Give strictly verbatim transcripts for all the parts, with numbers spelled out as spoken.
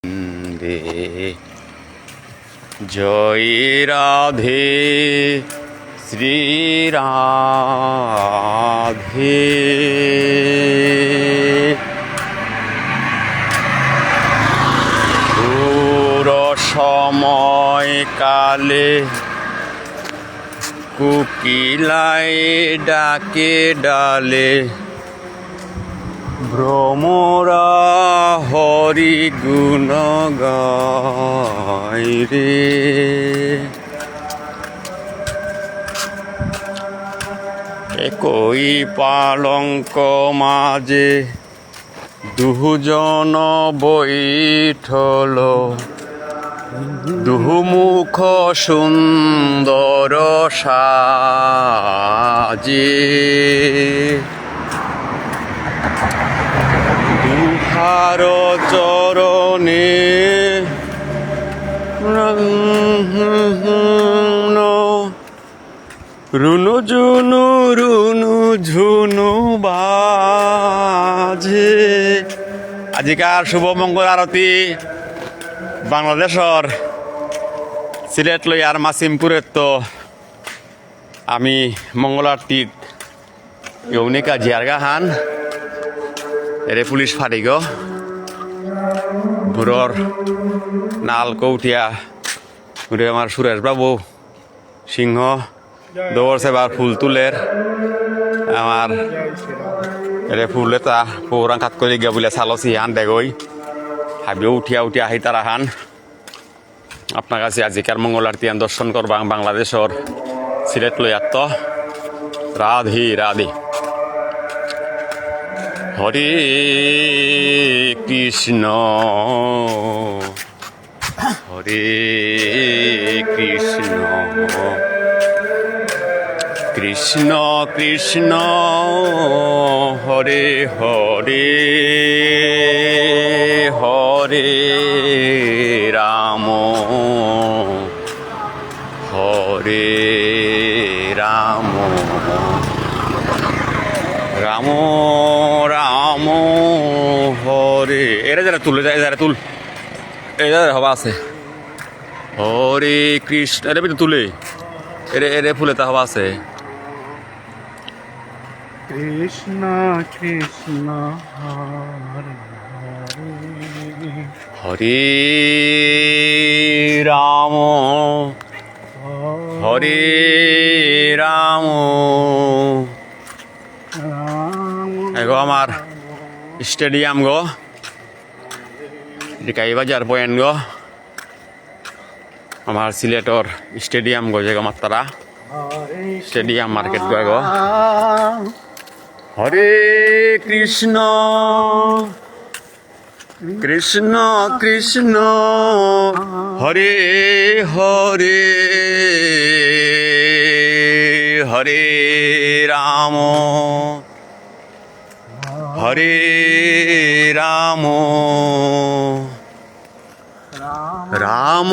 রে। জয় রাধে শ্রী রাধে। দূর সময় কালে কোকিলায় ডাকে ডালে, ভ্রমরা হরি গুণ গায় রে। একই পালঙ্ক মাঝে দুজন বৈঠল, দুমুখ সুন্দর সাজে। দুহার চরণে রুনু জুনু রুনু ঝুনু বাজে। আজিকার শুভ মঙ্গল আরতি বাংলাদেশর সিলেট লয়ার মাসিমপুরেত্ত আমি মঙ্গল আরতিত ইউনিকা জিয়ারগা হান। এরে পুলিশ ফাড়িগ বুরর নাল কৌটিয়া। উরে আমার সুরেশ বাবু সিংহ দৌড় সেবার ফুল তুলের। আমার এরে ফুলে তা পৌরাং কাত করে গিয়া বুলে সালসি হান দেগই। হাবিও উঠিয়া উঠিয়া আহি তারা হান। আপনার কাছে আজিকার মঙ্গল আরতি আন দর্শন করবাং বাংলাদেশর সিলেট লয়াত্ত। রাধে রাধে। হরে কৃষ্ণ, হরে কৃষ্ণ, কৃষ্ণ কৃষ্ণ, হরে হরে, হরে রাম, হরে রাম, রাম রাম, হরে। এরা যারা তুলে যায়, যারা তুল। এই দাদা, হবা আছে। হরে কৃষ্ণ। এরে, পিতে তুলে। এরে, এরে, ফুলে তা হবা আছে। কৃষ্ণ কৃষ্ণ হরে হরে। হরে রাম। হরে রাম। রাম এগো আমার রাম। স্টেডিয়াম গো। ডিকাই বাজার পয়েন্ট গো। আমার সিলেটর স্টেডিয়াম গো, যেগো মাত্তারা। স্টেডিয়াম মার্কেট গো, গো। হরে কৃষ্ণ, কৃষ্ণ কৃষ্ণ, হরে হরে, হরে রাম, হরে রাম। রাম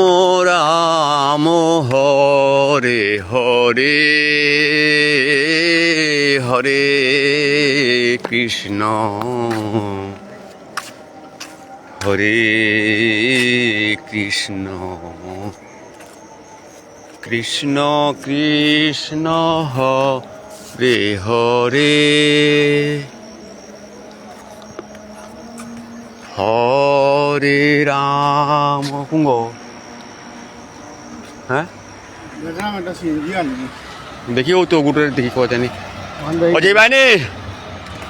রাম হরে হরে, হরে কৃষ্ণ, হরে কৃষ্ণ। কৃষ্ণ কৃষ্ণ হরে হরে, হরে রাম। কুঙগ? হ্যাঁ? দেখলাম একটা সিএনজি আনবি। দেখি ও তো গুটরে দেখি কত জানি। ও যাইবানি?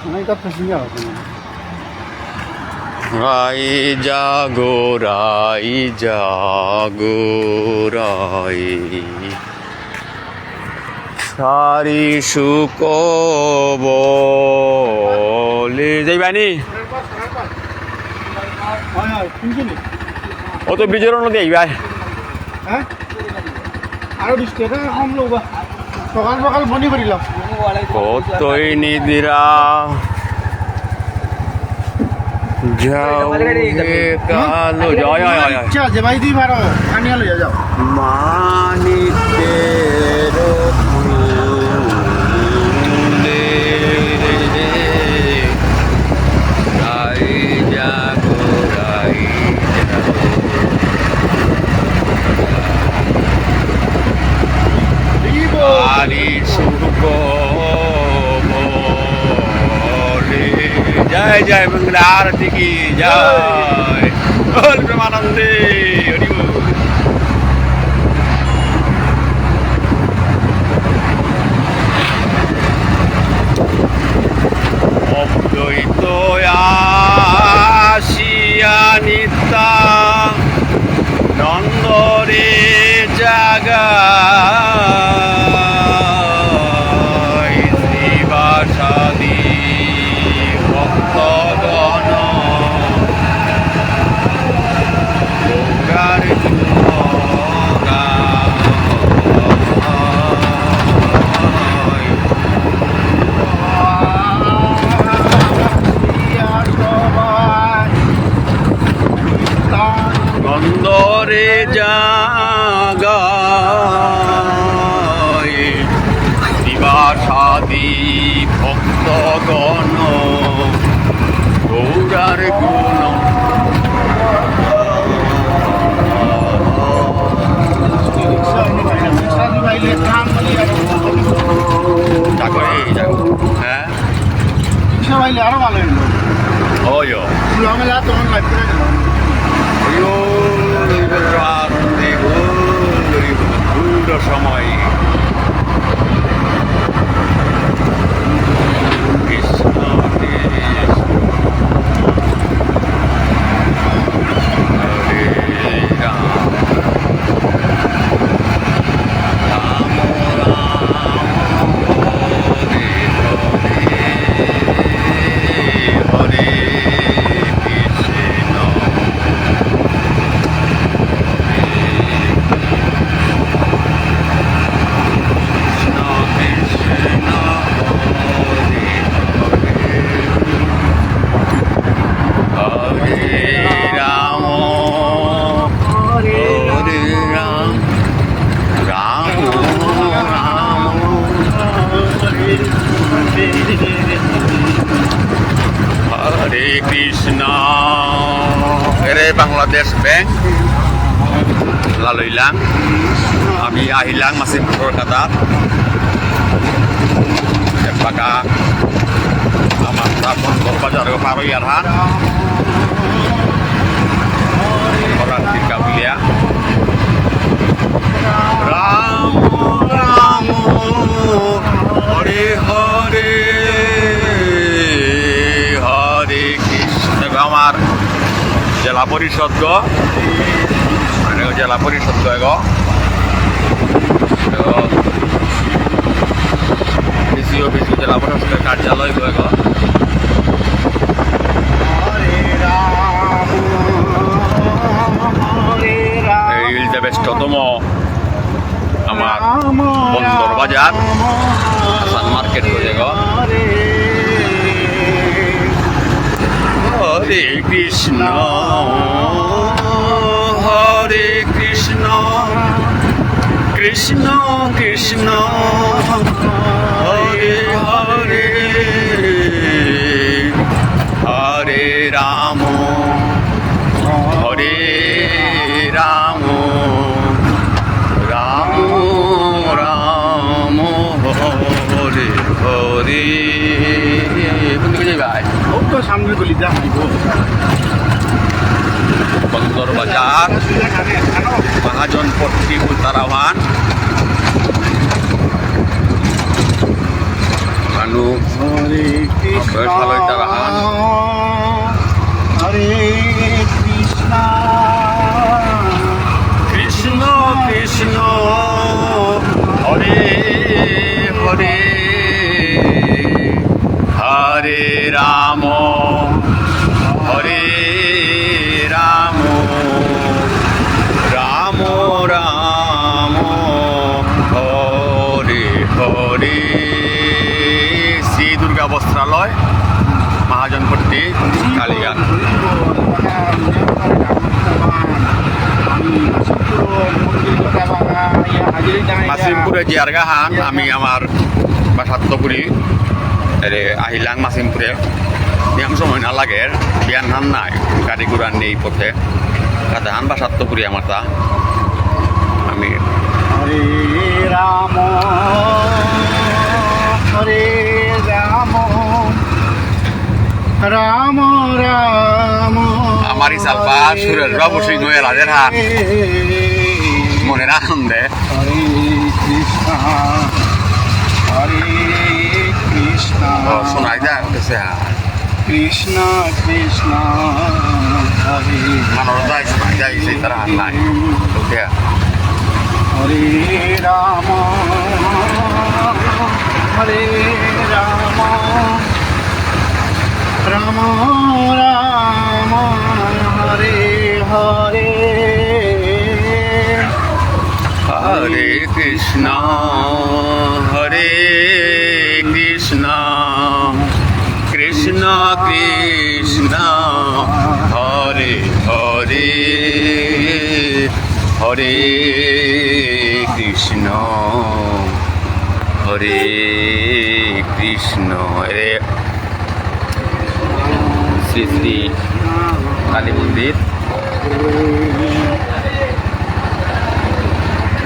মানে এটা প্যাসেঞ্জার আছে না। রাই জাগো, রাই জাগো, রাই। সারি সুকবলে। যাইবানি? হয়, হয়, শুনছিলি? ও তো বিজয় নদী আইবাই। হ্যাঁ? আরো বিশ টাকা কম লোক বা। সকাল সকাল বনি করিলাম। কতই নিদিরা যাও হে কালো। যাও, যাও, যাও, যাও। আচ্ছা, যে ভাই দুই বারো, আনিয়া লইয়া যাও। মানিকের ফুলে রাই জাগো, রাই জাগো। জয় মঙ্গলা আরতি কি জয়। বল প্রেমানন্দে, হরি বল। অদ্বৈত আসিয়া নিত্যা নন্দরে জাগাই শ্রীবাসাদি ভক্তগণ গৌরার গুণগান। নন্দরে জাগাই শ্রীবাসাদি ভক্তগণ গৌরার গুণ। যাক, এই যাক। হ্যাঁ? রিক্সা পাইলে আরো ভালো হইলো। ওই ও। লগে যা তখন লাইফ করে দিলাম। ওই ও, ওই ও, আর ওই ও, ওই ও, পুরো সময়। কৃষ্ণ, কৃষ্ণ। হরে রাম। রাম রাম হরে হরে, হরে কৃষ্ণ, কৃষ্ণ কৃষ্ণ হরে হরে, হরে রাম হরে রাম, রাম রাম হরে কৃষ্ণ। এরে বাংলাদেশ ব্যাংক লালইলাং। আমি আহিলাং মাসিমপুর কলকাতা। এপাকা আমার তা বন্দর বাজার পার ইয়ার হান। বরাক দিকা বুলিয়া। রাম রাম হরে হরে, হরে কৃষ্ণ। দেখো আমার জেলা পরিষদ গো, মানে জেলা পরিষদ গো এগো। তো ডিসি অফিস, জেলা প্রশাসনের কার্যালয় গো এগো। এই ইলতে ব্যস্ততম আমার বন্দর বাজার, আসান মার্কেট বুঝে গো। হরে কৃষ্ণ, হরে কৃষ্ণ, কৃষ্ণ কৃষ্ণ, হরে হরে, হরে রাম, হরে রাম, রাম রাম, হরে হরে। কোন দিকে যাবে? ও তো সামনে গলি, যা। বন্দর বাজার, মহাজনপট্টি, বুলতারাহান। মানু হরে কৃষ্ণ। বেশ ভালোই তারা, হ্যাঁ। হরে কৃষ্ণ। কৃষ্ণ কৃষ্ণ, হরে হরে, হরে রাম, হরে রাম, রাম রাম, হরে হরে। শ্রী দুর্গা বস্ত্রালয়, মহাজনপট্টি, কালীঘাট। মাসিমপুরে জিয়ারগা হান, আমি আমার বাসাত্তপুরি, এরে আহিলাং মাসিমপুরে, নিয়াম সময় না লাগে, বিয়ান হান নাই, গাড়ি ঘোড়া নেই পথে। কাদাহান বাসাত্তপুরি আমার তা। আমি হরে রাম, হরে রাম, রাম রাম আমার ইসালপা হরে সুরেশ বাবু সিংহ এরা দেন হা। মনের আনন্দে। হরে কৃষ্ণ, হরে কৃষ্ণ। ও, শোনাই যায়, ওকে সে, হ্যাঁ। কৃষ্ণ কৃষ্ণ হরে। মানুষ যায়, শোনাই যায়, সেই তারা আর নাই। ওকে। হরে রাম, হরে রাম, রাম রাম, হরে হরে। হরে কৃষ্ণ, হরে কৃষ্ণ, কৃষ্ণ কৃষ্ণ, হরে হরে, হরে কৃষ্ণ, হরে কৃষ্ণ। এরে শ্রী শ্রী কালী মন্দির।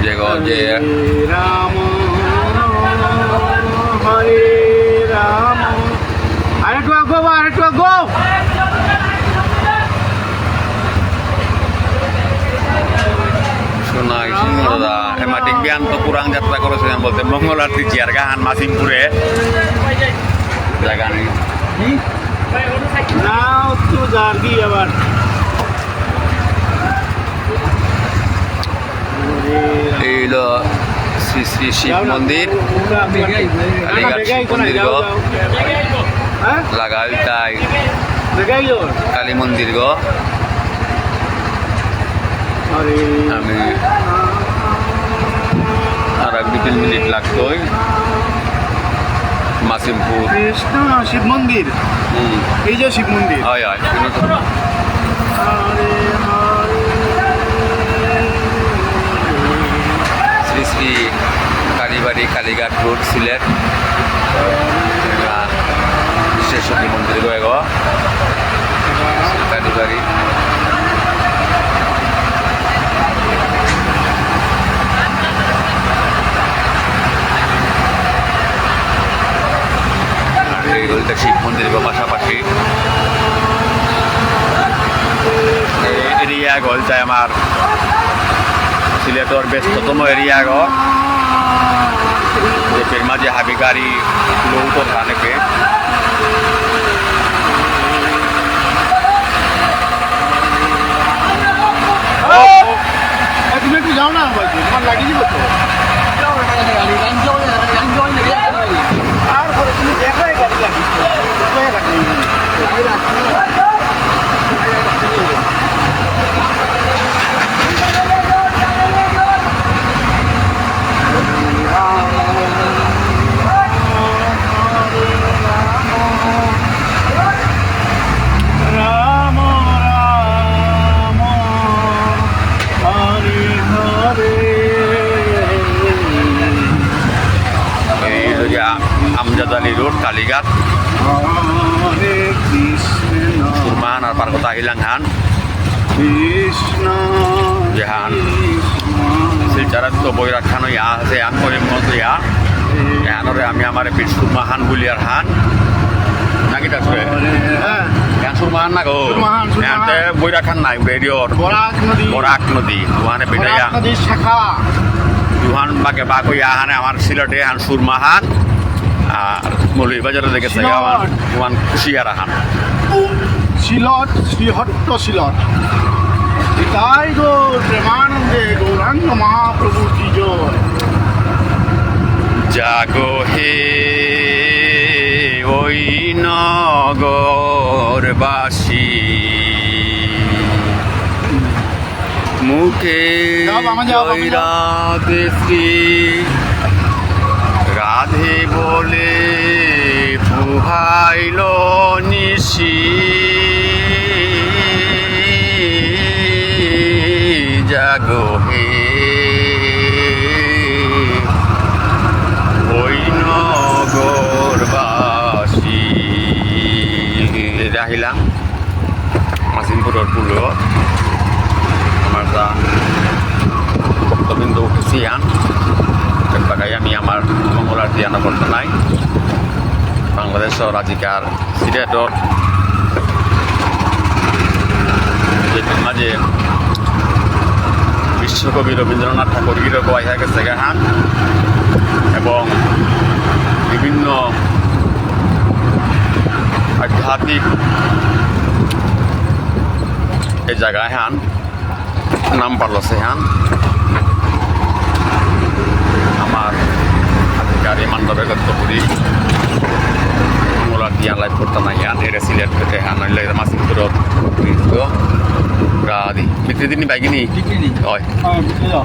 যে গো, যে হরে রাম, হরে রাম। আরেকটু আগো, আরেকটু আগো। শোনা গেছে, দাদা, এমাটিক বিয়ান তো পুরাং যাত্রা করেছিলাম বলতে মঙ্গল আরতি চেয়ার গাহান মাসিমপুরে। জায়গা নেই। না, একটু জার্গি আবার। এই হলো শ্রী শ্রী শিব মন্দির, কালীঘাট শিব মন্দির গো। হ্যাঁ? লাগাইল তাই কালী মন্দির গো। আমি আর এক দুই তিন মিনিট লাগতই। মাসিমপুর। কৃষ্ণ শিব মন্দির। হুম। এই যে শিব মন্দির। হয়, হয়। শ্রী শ্রী কালীবাড়ি, কালীঘাট রোড, সিলেট। আহ, শ্রেষ্ঠতী মন্দির গো এগো। কালীবাড়ি। আর এই হইতে শিব মন্দির গো পাশাপাশি। এই এরিয়া গো হইতে আমার সিলেটর ব্যস্ততম এরিয়া গো। যে ফির মাঝে হাবি গাড়ি লোক তো ধানে পে। এ, তুমি একটু যাও না, বলছি, তোমার লাগিয়ে দিব তো। আর বলে, তুমি দেখো, এই গাড়ি লাগিয়ে দিচ্ছ। কোথায় লাগিয়ে দিচ্ছ? রাম রাম হরে হরে। এই হলো গিয়া আমজাদ আলী রোড, কালীঘাট। হরে কৃষ্ণ। সুরমা হানার পার কথা আহিলাং হান। কৃষ্ণ। যেহান। কৃষ্ণ। শিলচরত তো বৈরাগ খান ইয়া আছে, আন করে মত ইয়া। এহানরে আমি আমার পিছু মাহান বুলিয়ার হান। নাকি তা করে? হ্যাঁ। এহান সুরমা হান না গো? সুরমা হান, সুরমা হান। এহানতে বৈরাগ খান নাই, বেরিয়র। বরাক নদী। বরাক নদী। ওহানে বেরিয়া। বরাক নদীর শাখা। দুহান বাকে বাকো ইয়া হানে আমার সিলেটে হান সুরমা হান। আর মৌলভীবাজারে দেখে সিলট। ওহান, ওহান কুশিয়ারা হান। সিলট, শ্রীহট্ট সিলট। নিতাই গৌর প্রেমানন্দে গৌরাঙ্গ মহাপ্রভু কি জয়। জাগো হে ওই নগরবাসী। মুখে যাও, বামে যাও, বামে যাও। জয় রাধে শ্রী রাধে বলে পুহাইল নিশি। জাগো হে ওই নগরবাসী। এটা আহিলাম। মাসিমপুরর পুলো আমার তা ভক্তবৃন্দ উঠেছি আন। এর বাগাই আমি আমার মঙ্গল আরতি আনা করতে নাই। বাংলাদেশ ও রাজিকার সিলেটর মাঝে বিশ্বকবি রবীন্দ্রনাথ ঠাকুর গিরক আইয়া গেসেগা হান এবং বিভিন্ন আধ্যাত্মিক এই জায়গায় হান নাম পারলসে হান। আমার আজিকার এই মণ্ডপে গত পুরি মঙ্গলার দিয়া লাইভ করতাম না হান, এরে সিলেট থেকে হান, নইলে এরে মাসিমপুরত পুরি দিত। গাদি। বিক্রি দিন বাইগিনি? বিক্রি দিন। হয়। হ্যাঁ, বিক্রি দাও।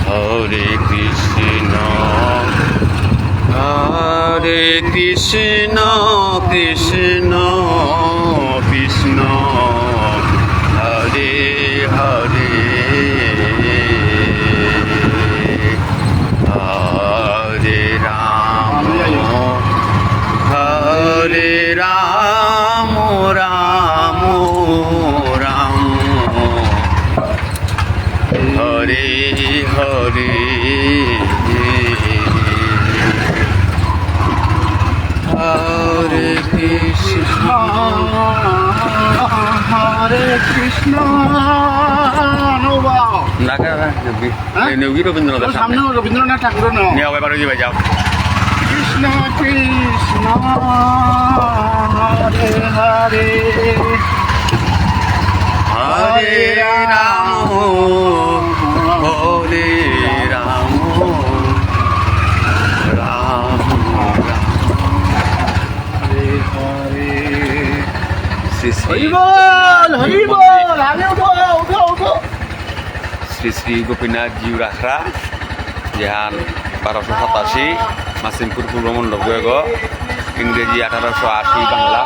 হরে কৃষ্ণ, হরে কৃষ্ণ, কৃষ্ণ কৃষ্ণ, হরে হরে, হরে রাম, হরে রাম, রাম রাম, হরে হরে। হরে কৃষ্ণ, হরে কৃষ্ণ। না, না, না, না, হ্যাঁ? এই নেউগি রবীন্দ্রনাথের সামনে। সামনে রবীন্দ্রনাথ ঠাকুর না। নিয়ে আবার ওই দিকে যাও। কৃষ্ণ কৃষ্ণ, হরে হরে, হরে রাম, হরে রাম, রাম রাম, হরে হরে। শ্রী শ্রী হরি বল, হরি বল, আগে উঠো, উঠো, উঠো। শ্রী শ্রী গোপীনাথ জিউর আখড়া, যেহান বারোশো সাতাশি, মাসিমপুর পূর্ব মণ্ডপ গয়েগ, ইংরেজি আঠারোশো আশি, বাংলা।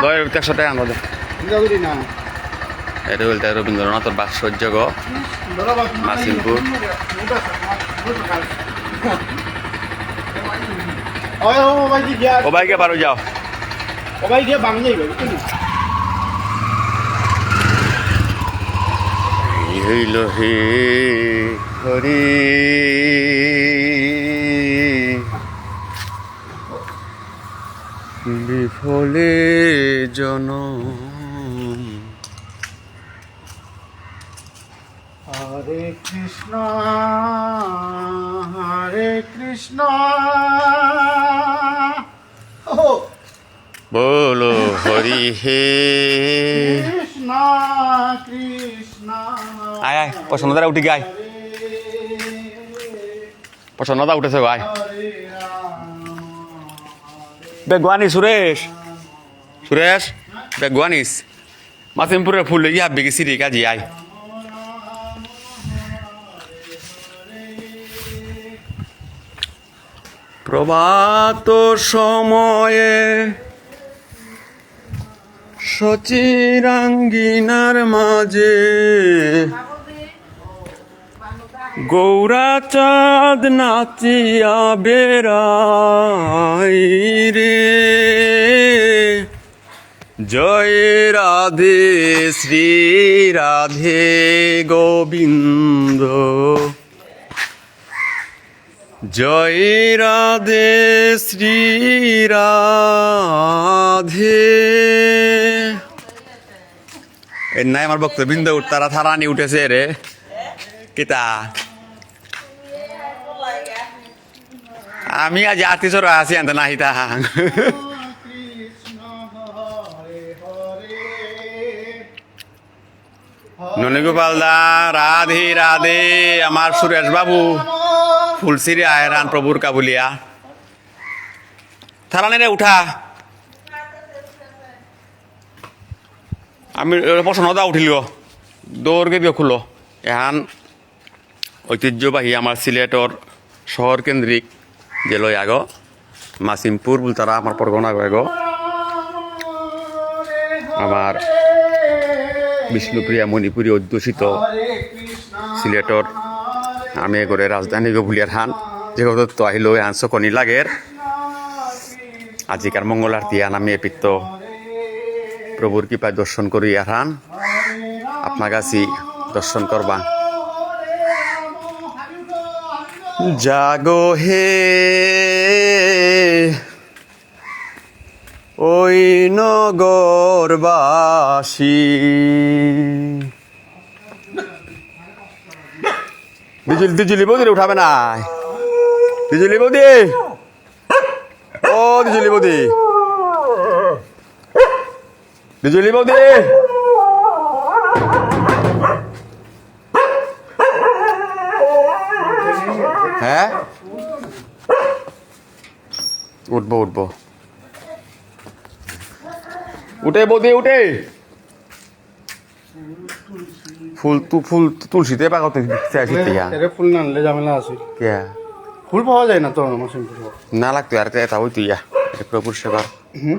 দয় একশো টাকা আনবো দে। এটা বলতে রবীন্দ্রনাথের ভাস্কর্য গো, মাসিমপুর। ও ভাই, গিয়া পারো যাও। ও ভাই, গিয়া বাং যাইবে, বুঝলি? হইল হে হরি বিফলে জনম। হরে কৃষ্ণ, হরে কৃষ্ণ। ও। বলো হরি হে। কৃষ্ণ, কৃষ্ণ। আয়, আয়, পছন্দ তারা উঠি গায়। পছন্দ তা উঠেছে ভাই। বেগুয়ানি সুরেশ। সুরেশ, বেগুয়ানিস। মাসিমপুরের ফুল ইয়া বিগি সিরি কাজি আই। প্রভাত সময়ে সচিরাঙ্গিনার মাঝে গৌরা চাঁদ নাচিয়া বেড়াই রে। জয় রাধে শ্রী রাধে গোবিন্দ। জয় রাধে শ্রী রাধে। এর নাই আমার ভক্তবৃন্দ উঠতারা থারানি উঠেছে রে। কিতা? আমি আজ আতি চড়া আছি, আনতে নাহি তা। ননীগোপাল দা, রাধে রাধে, আমার সুরেশ বাবু, ফুলসিরি আয়রান প্রভুর কাবুলিয়া। থারানিরে উঠা। আমি, এ, প্রসন্ন দা উঠিল গো। দৌড় গিয়ে খুলো। এহান ঐতিহ্যবাহী আমার সিলেটর শহর কেন্দ্রিক যে লয়াগ, মাসিমপুর বুলতারা আমার পরগনা গয়গ। আমার বিষ্ণুপ্রিয়া মণিপুরী অধ্যুষিত সিলেটর আমি এগরে রাজধানী গো বুলিয়ার হান, যে কত তো আহিল এহান সকনি লাগের। আজিকার মঙ্গল আরতি আন আমি এপিত্ত প্রভুর কৃপায় দর্শন করি আর হান আপনার কাছে দর্শন করবা। জাগো হে ওই নগরবাসী। বিজুলি, বিজুলি বৌদিরে উঠাবে না। বিজুলি বৌদি। ও বিজুলি বৌদি। বিজুলি বৌদি। হ্যাঁ? উঠবো, উঠবো। উঠে বৌদি, উঠে। ফুল তু-, ফুল তু-, তুলসীতে পাকাতে চাইছি তো ইয়া। এরে ফুল না আনলে ঝামেলা আছে। কিয়া? ফুল পাওয়া যায় না তো আমার সিম্পল। না লাগতো আর, এটা হইতো ইয়া। এটা প্রভুর সেবার। হুম।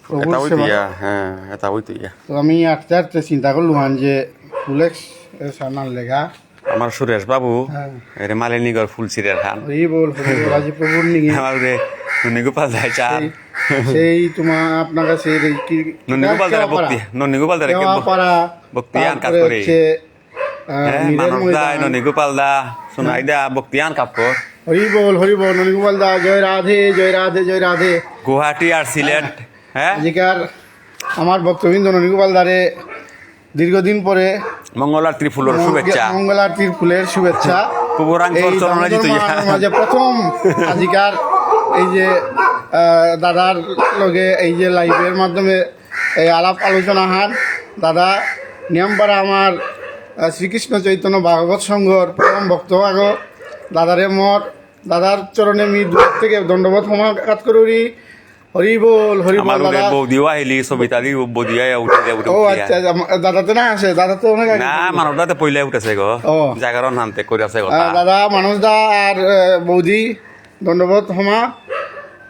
প্রভুর এটা হইতো সেবা। ইয়া, হ্যাঁ, এটা হইতো ইয়া। তো আমি আটতে আটতে চিন্তা করলাম যে ফুলেক্স এর সামান লেগা। আমার সুরেশ বাবু, হ্যাঁ। এরে মালিনীগর ফুল সিরিয়াল খান। হরি বল, হরি বল, আজি প্রভুর নিঙে। আমার রে ননী গোপাল দাই চার। সেই, সেই তোমার, আপনার কাছে এই কি, ননী গোপাল দারে কেওয়াপাড়া। ভক্তি, ননী গোপাল দারে কেওয়াপাড়া, ভক্তি আন কাজ তারপরে করে। হচ্ছে, আহ, হ্যাঁ, মীরের মানব দাই, ময়দান। ননী গোপাল দা, সোনাই হ্যাঁ। দা, ভক্তি আন কাজ কর। হরি বল, হরি বল, ননী গোপাল দা, জয় রাধে, জয় রাধে, জয় রাধে। গুয়াহাটি আর সিলেট। হ্যাঁ। হ্যাঁ? আজিকার আমার ভক্তবৃন্দ ননী গোপাল দারে দীর্ঘদিন পরে মঙ্গল আরতির ফুলের মঙ্গ-, শুভেচ্ছা। মঙ্গল আরতির ফুলের শুভেচ্ছা। প্রভুরাং এই চরণ দামোদর জিতু ইয়া। মাহাত্ম্যর মাঝে প্রথম আজিকার এই যে, আহ, দাদার লগে এই যে লাইভের মাধ্যমে এই আলাপ আলোচনা হান দাদা নিয়ামপাড়া আমার, আহ, শ্রীকৃষ্ণ চৈতন্য ভাগবত সংঘর পরম ভক্ত আগ দাদারে মোর দাদার চরণে মি দূর থেকে দণ্ডবত সমাঘাত করুরি। হরি বল, হরি বল, আমার উঠে দাদা। বৌদিও আহিলি, সবিতা দি বৌদি আয়া উঠে দে, উঠে ও, উঠে আচ্ছা, আয়া। আচ্ছা, মা-, দাদা তো না আছে, দাদা তো অনেক আগে না, উঠে। মানব দা তো পইলে উঠেছে গো। ও। জাগরণ হানতে করে আছে গো। আহ, দাদা, মানুষ দা আর, আহ, বৌদি, দণ্ডবত হমা।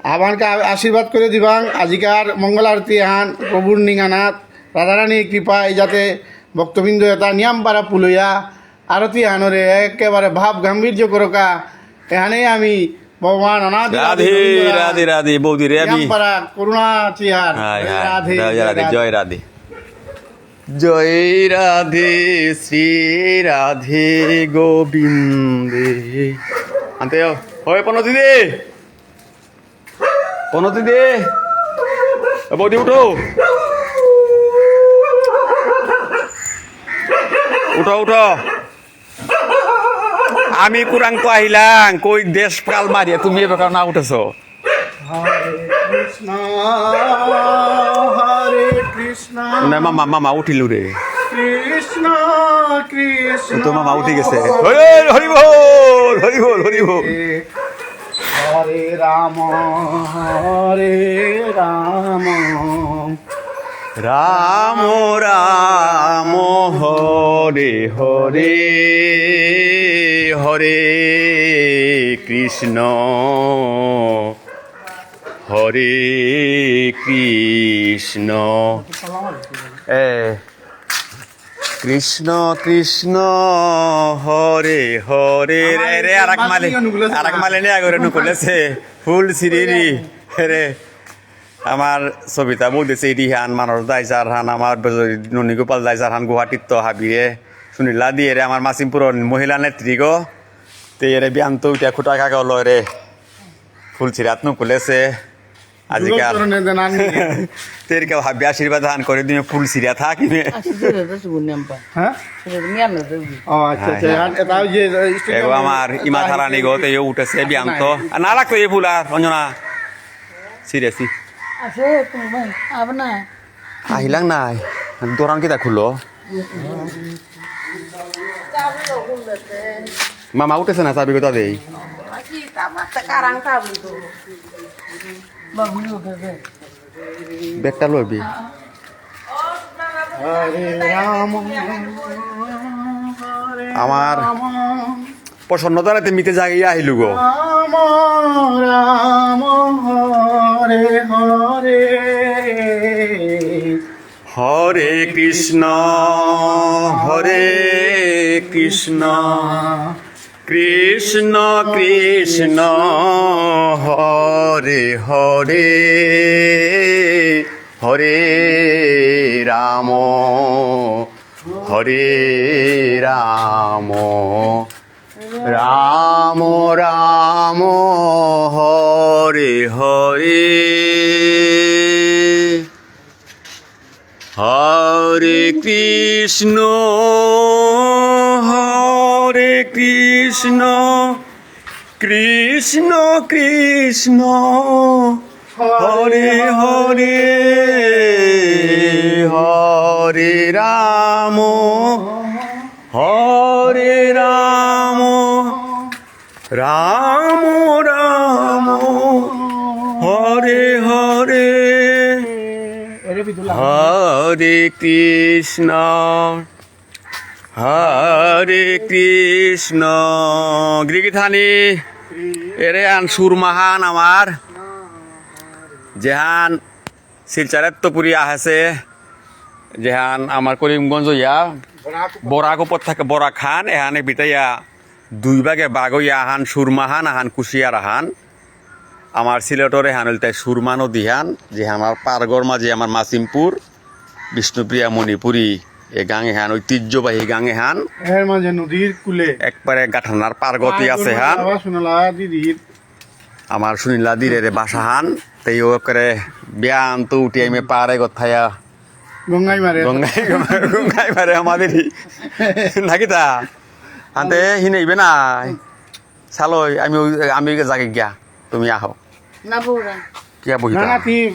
আবানকে আ-, আশীর্বাদ করে দিবাং, আজিকার মঙ্গল আরতি হান, প্রভুর নিঙানাত, রাধারানীর কৃপায় যাতে ভক্তবৃন্দ এটা নিয়াম পারা পুলইয়া, আরতি আনরে একেবারে ভাব গাম্ভীর্য করকা। এহানে আমি ভগবান অনাদি আদি রাধে, গোবিন্দ রাধে, রাধে, বৌদি রে আমি। নিয়ামপাড়া করুণা চিহার। হায়, হায়, রাধে, রাধে, জয় রাধে, রাধে। জয় রাধে, শ্রী রাধে গোবিন্দে। আনতে যাও। ওই পনতি দে। পনতি দে। এ বৌদি উঠো। উঠো, উঠো। আমি কুরাং তো আহিলাং, কই দেশ কাল মারিয়া তুমি এবার না উঠেছো? হরে কৃষ্ণ, হরে কৃষ্ণ। না, মামা, মামা উঠিল রে। কৃষ্ণ, কৃষ্ণ। তো মামা উঠি গেছে। হরে, হরি বল, হরি বল, হরি বল। হরে রাম, হরে রাম। রাম রাম হরে হরে, হরে কৃষ্ণ, হরে কৃষ্ণ। এ, কৃষ্ণ কৃষ্ণ হরে হরে। রে, রে, আরাক মালে, আরাক মালে নিয়া করে নুকুলেছে। ফুল সিরিরি। রে। আমার সবিতা বৌদি সেইটি হান, মানস দাই চার হান, আমার বেজ-, ননী গোপাল দাই চার হান, গুয়াহাটিত তো হাবিরে, সুনীলা দিয়ে রে, আমার মাসিমপুরর মহিলা নেত্রী গো, তে এরে বিয়ান্ত উঠে খুটা কাকা লয় রে, ফুল সিরাত নুকুলেছে, আজিকার। দুর্গা চরণে দেন আননি। তেরকে হাবি আশীর্বাদ হান করে দিমে ফুল সিরা থাকিমে। আশীর্বাদ আছে গুণ নাম্বার। হ্যাঁ? সেটা নিয়ে আমরা তো ও, আচ্ছা, আচ্ছা। হ্যাঁ, আর এটা ওই যে, এগো আমার ইমা তারানি গো, তে ইয়ে উঠেছে বিয়ান্ত। আর না লাগতো এই ফুল আর, অঞ্জনা। সিরিয়াসলি। আছে, তুমি ভাই, আব না। আহিলাং নাই। দোরান কিতা খুলো? মামা উঠেছে না, চাবি কোথা দেই? ব্যাগটা লইবি। আমার প্রসন্নতার এতে মিতে জাগিয়া আহিলু গো। রাম রাম হরে হরে। হরে কৃষ্ণ, হরে কৃষ্ণ, কৃষ্ণ কৃষ্ণ, হরে হরে, হরে রাম, হরে রাম, রাম রাম হরে হরে, হরে কৃষ্ণ হরে কৃষ্ণ, কৃষ্ণ কৃষ্ণ হরে হরে, হরে রাম হরে রাম, রাম রাম হরে হরে, হরে কৃষ্ণ হরে কৃষ্ণ। গিরিগিথানি, এরে আন সুরমাহান আমার, যেহান শিলচরেত্ত পুরি আহেসে, যেহান আমার করিমগঞ্জ ইয়া, বরাক উপত্যকা, বরাক হান, এহানে বিতাইয়া দুই ভাগে ভাগ ইয়া আহান, সুরমাহান আহান, কুশিয়ার আহান। আমার সিলেটর এহান ইলতাই সুরমা নদী হান, যেহান আমার পারগর মাঝে আমার মাসিমপুর, বিষ্ণুপ্রিয়া মণিপুরী, এ গাঙ এহান ঐতিহ্যবাহী গাঙ এহান। এর মাঝে নদীর কূলে। একবারে গাঠানার পারগতি আছে হান। আবার শুনলা দিদির। আমার শুনিলা দিরে রে বাসা হান, তেই ও করে বিয়ান তো উঠি আমি পারে গথায়া। গঙ্গাই মারে। গঙ্গাই, গঙ্গাই মারে আমাদেরই। নাকি তা? আনতে হিনেইবে না। চালই, আমি ওই, আমি ওই জায়গায় গিয়া, তুমি আহো। না বউরা। কিয়া বহিতা? না, না, তুই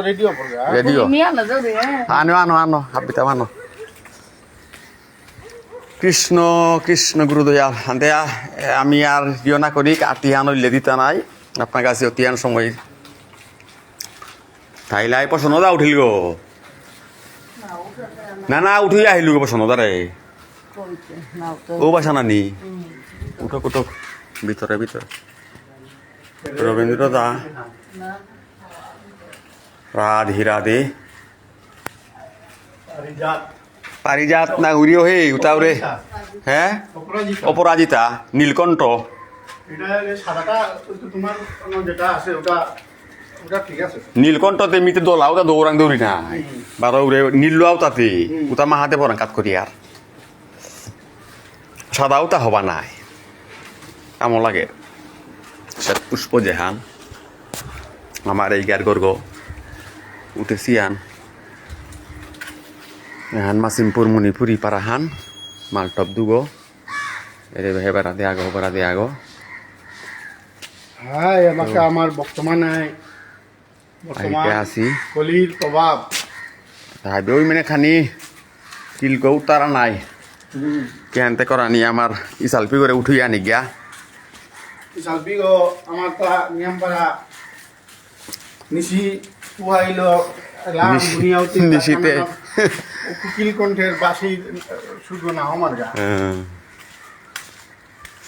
রেডিও করবে, হ্যাঁ? রেডিও। তুমি আনো যাও রে। আনো, আনো, আনো, হাবিতা আনো। কৃষ্ণ, কৃষ্ণ গুরু দয়াল। আনতে আ-, আমি আর ইয়ে না করি, আতিহান হইলে দিতা নাই। আপনার কাছে অতিহান সময় তাইলাই পছন্দ দা উঠিল গো। না, উঠে না। না, না, উঠি আহিল গো পছন্দ দা রে। কইছে, না, উঠে। ও বাসা নানি। হুম। উঠো, উঠো। ভিতরে, ভিতরে। রবীন্দ্র দা। না। রাধে, রাধে। পারিজাত। পারিজাত না উড়িও হে, উতাউরে। অপরাজিতা। হ্যাঁ? অপরাজিতা। অপরাজিতা, নীলকণ্ঠ। এটা এই সাদাটা, ওই তো তোমার অন্য যেটা আছে, ওটা, ওটা ঠিক আছে। নীলকণ্ঠতে মিতে দোলা, ওটা দৌড়াং দৌড়ি না। হুম। বারো উড়ে নীল লোয়াও তাতে, হুম। ওটা মাহাতে পড়াং কাত করি আর। সাদা ওটা হবা নাই। কামো লাগে। শ্বেত পুষ্প যেহান। আমার এই গার গর্গ। উঠেছি আন। এহান মাসিমপুর মণিপুরি পারাহান। মালটপ দুগো। এরে বেহে বেড়া দে আগো, বেড়া দে আগো। হ্যাঁ, এ মাসে তো আমার বর্তমান আয়। বর্তমান আইতে আসি। কলির প্রভাব। তাই ওই মানে খানি তিলকো উতারা নাই। হুম। কেনতে করানি আমার ইসালপি করে উঠুই আনি গিয়া। ইসালপি গো আমার তা নিয়ম পারা নিশি পুয়াইলো লাম নিশি-, দুনিয়া উতি নিশিতে। কুকিল কণ্ঠের বাসি শুধু না আমার গা। হ্যাঁ।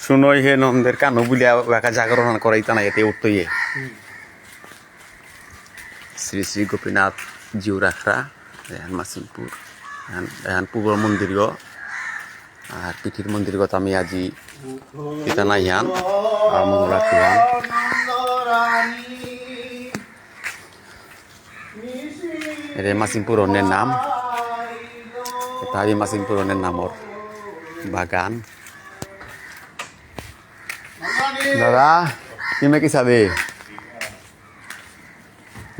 শুনই হে নন্দের কানো বুলিয়া বাকা জাগরণ করাইতা না এতে উঠতই এ। হুম। শ্রী শ্রী গোপীনাথ জিউর আখড়া, এহান মাসিমপুর, এহান, এহান পূর্ব মন্দিরগ, আর পিঠির মন্দিরগ আমি আজি ইতা নাই হান, আর মঙ্গলারতি হান। এরে মাসিমপুর অন্যের নাম, এতা আজি মাসিমপুর অন্যের নামর বাগান। দাদা, তুমি কি সাদে?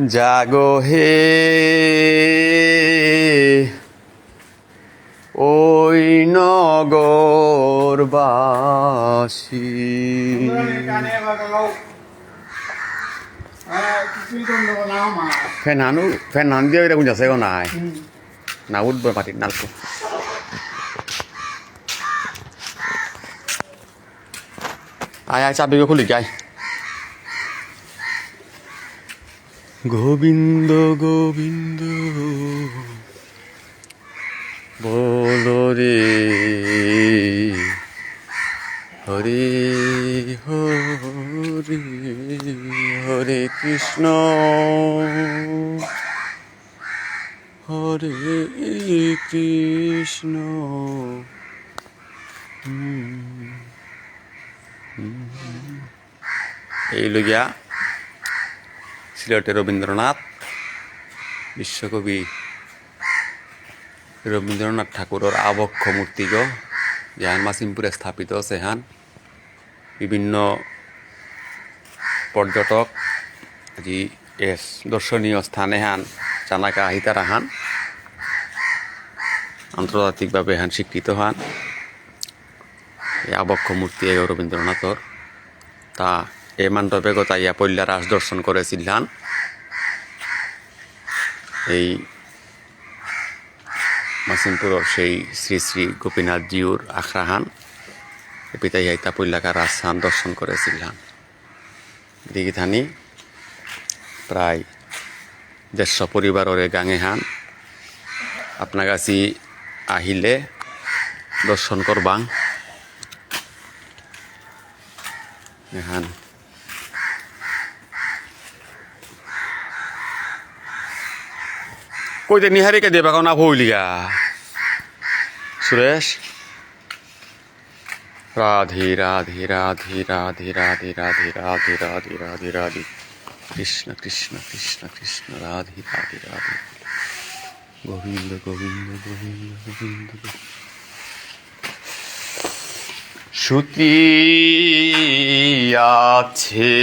জাগো হে ওই নগরবাসী। ফেন হানু, ফেন হান দিয়ে এরকম যাচ্ছে গো নাই। হুম। না উঠবে মাটির নালকো। আয়, আয়, চাবিগো খুলি, আয়। গোবিন্দ, গোবিন্দ, বল রে। হরে, হরে, হরে কৃষ্ণ। হরে কৃষ্ণ। হুম। হুম। এই লগিয়া সিলেটে রবীন্দ্রনাথ, বিশ্বকবি রবীন্দ্রনাথ ঠাকুরর আবক্ষ মূর্তিগ, যেহান মাসিমপুরে স্থাপিত আছে হান। বিভিন্ন পর্যটক আজি এস দর্শনীয় স্থান এহান চানাকা আহিতারা হান আন্তর্জাতিকভাবে হান স্বীকৃত হান। এই আবক্ষ মূর্তি এগ রবীন্দ্রনাথর। তা এ মণ্ডপে গতাইয়া পল্লা রাস দর্শন করেছিলাম। এই মাসিমপুরর সেই শ্রী শ্রী গোপীনাথ জিউর আখড়াহান। এপিতাই হাইতা পল্লাকা রাসহান দর্শন করেছিলাম। গিরিগিথানি প্রায় দেড়শো পরিবারর এ গাঙেহান। আপনাগাছি আহিলে দর্শন করবাং। এহান। কইতে নিহারিকা দেবা কোনা ভুলিগা। সুরেশ। রাধে রাধে রাধে রাধে রাধে রাধে রাধে রাধে রাধে রাধে। কৃষ্ণ কৃষ্ণ কৃষ্ণ কৃষ্ণ রাধে রাধে রাধে। গোবিন্দ গোবিন্দ গোবিন্দ গোবিন্দ গোবিন্দ। শ্রুতি আছে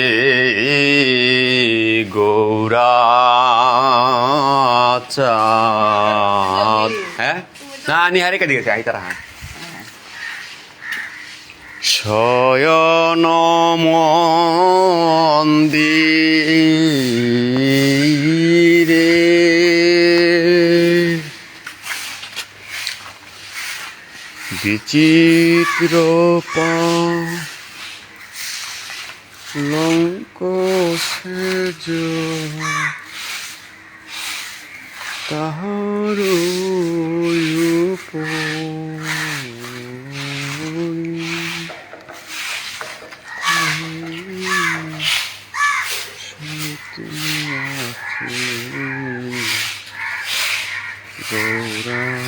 গৌরাচাঁদ। হ্যাঁ? না, নিহারিকা দিয়েছে, আইতারা, হ্যাঁ। শয়ন মন্দিরে বিচিত্র পালঙ্ক সেজ তাহার উপরে শ্রুতি আছে গৌরাচাঁদ।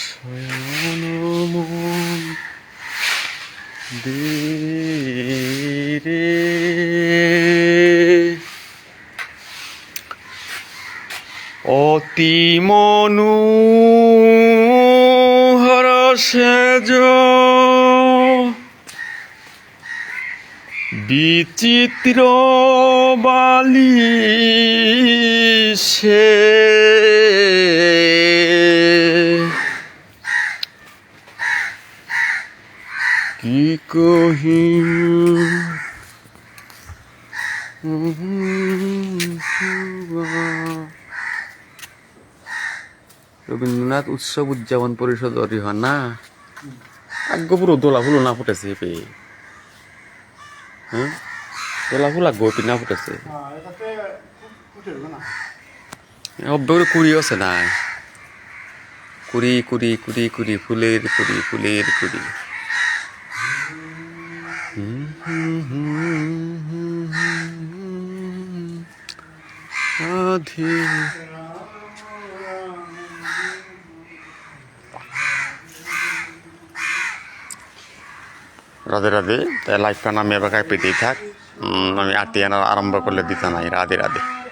শয়ন মন্দিরে অতি মনোহর সেজ বিচিত্র বালিশে কি কহি রবীন্দ্রনাথ উৎসব উদযাপন পরিষদ অরিহণা। আগ পুরো দোলা ফুল না ফুটেছে পে। হ্যাঁ? দোলা ফুল আগ পি না ফুটেছে। হ্যাঁ, এটাতে ফুটে না। অব্বে করে কুড়ি আছে না। কুড়ি, কুড়ি, কুড়ি, কুড়ি, ফুলের কুড়ি, ফুলের কুড়ি। রাধে। রাধে রাধে। তাই live টা নামে এবার কাইপে দিয়ে থাক। উম, আমি আরতি আনার আরম্ভ করলে দিতে নাই। রাধে রাধে।